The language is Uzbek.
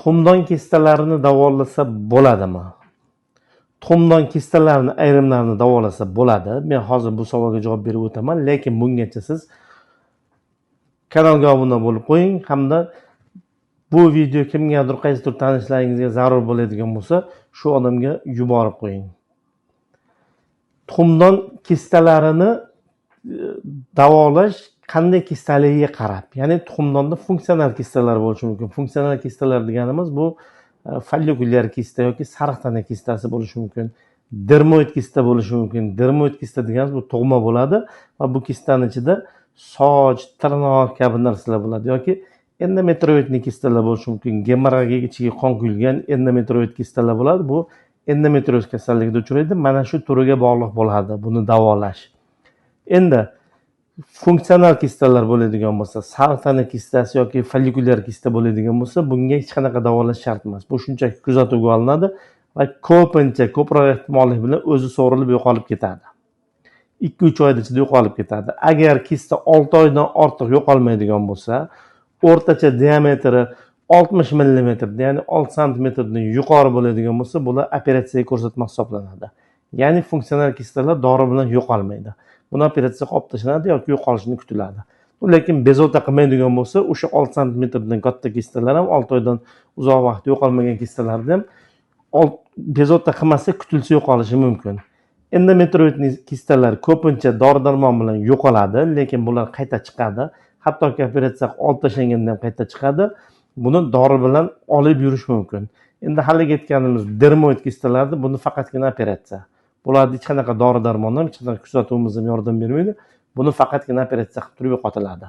Tuxumdon kistalarini davolasa bo'ladimi? Tuxumdon kistalarini ayrimlarini davolasa bo'ladi. Men hozir bu savolga javob berib o'taman, lekin bungacha siz kanalga obuna bo'lib qo'ying hamda bu video kimgadir, qaysidir tanishlaringizga zarur bo'ladigan bo'lsa, shu odamga yuborib qo'ying. Tuxumdon kistalarini davolash qanday kistaligiga qarab, ya'ni tuxumdonda funksional kistalar bo'lishi mumkin. Funksional kistalar deganimiz bu follikulyar kista yoki sariq tana kistasi bo'lishi mumkin, dermoid kista bo'lishi mumkin. Dermoid kista deganimiz bu tug'ma bo'ladi va bu kistani ichida soch, tirnoq kabi narsalar bo'ladi yoki endometrioidniy kistalar bo'lishi mumkin. Gemorragiya, ichiga qon quyilgan endometrioid kistalar bo'ladi. Bu endometrioz kasalligida uchraydi. Mana shu turiga bog'liq bo'ladi buni davolash. Endi funksional kistalar bo'ladigan bo'lsa, sariq tana kistasi yoki follikulyar kista bo'ladigan bo'lsa, bunga hech qanaqa davolash shart emas. Bu shunchaki kuzatuvga olinadi va ko'pincha, ko'proq ehtimollik bilan o'zi so'rilib yo'qolib ketadi. 2-3 oyda ichida yo'qolib ketadi. Agar kista 6 oydan ortiq yo'qolmaydigan bo'lsa, o'rtacha diametri 60 millimetr, ya'ni 6 santimetrdan yuqori bo'ladigan bo'lsa, bular operatsiyaga ko'rsatma hisoblanadi. Ya'ni funksional kistalar dori bilan yo'qolmaydi. Buni operatsiya qilib olib tashlanadi yoki yo'qolishini kutiladi. Lekin bezovta qilmaydigan bo'lsa, o'sha 6 santimetrdan katta kistalar ham, 6 oydan uzoq vaqt yo'qolmagan kistalarni ham bezovta qilmasa, kutilsa yo'qolishi mumkin. Endometrioidniy kistalar ko'pincha dori darmon bilan yo'qoladi, lekin bular qayta chiqadi. Hattoki operatsiya qilib olib tashlanganda ham qayta chiqadi. Buni dori bilan olib yurish mumkin. Endi haligi aytganimiz dermoid kistalarni, buni faqatgina operatsiya. Bularni hech qanaqa dori darmon ham, hech qanaqa kuzatuvimiz ham yordam bermaydi. Buni faqatgina operatsiya qilib turib yo'qotiladi.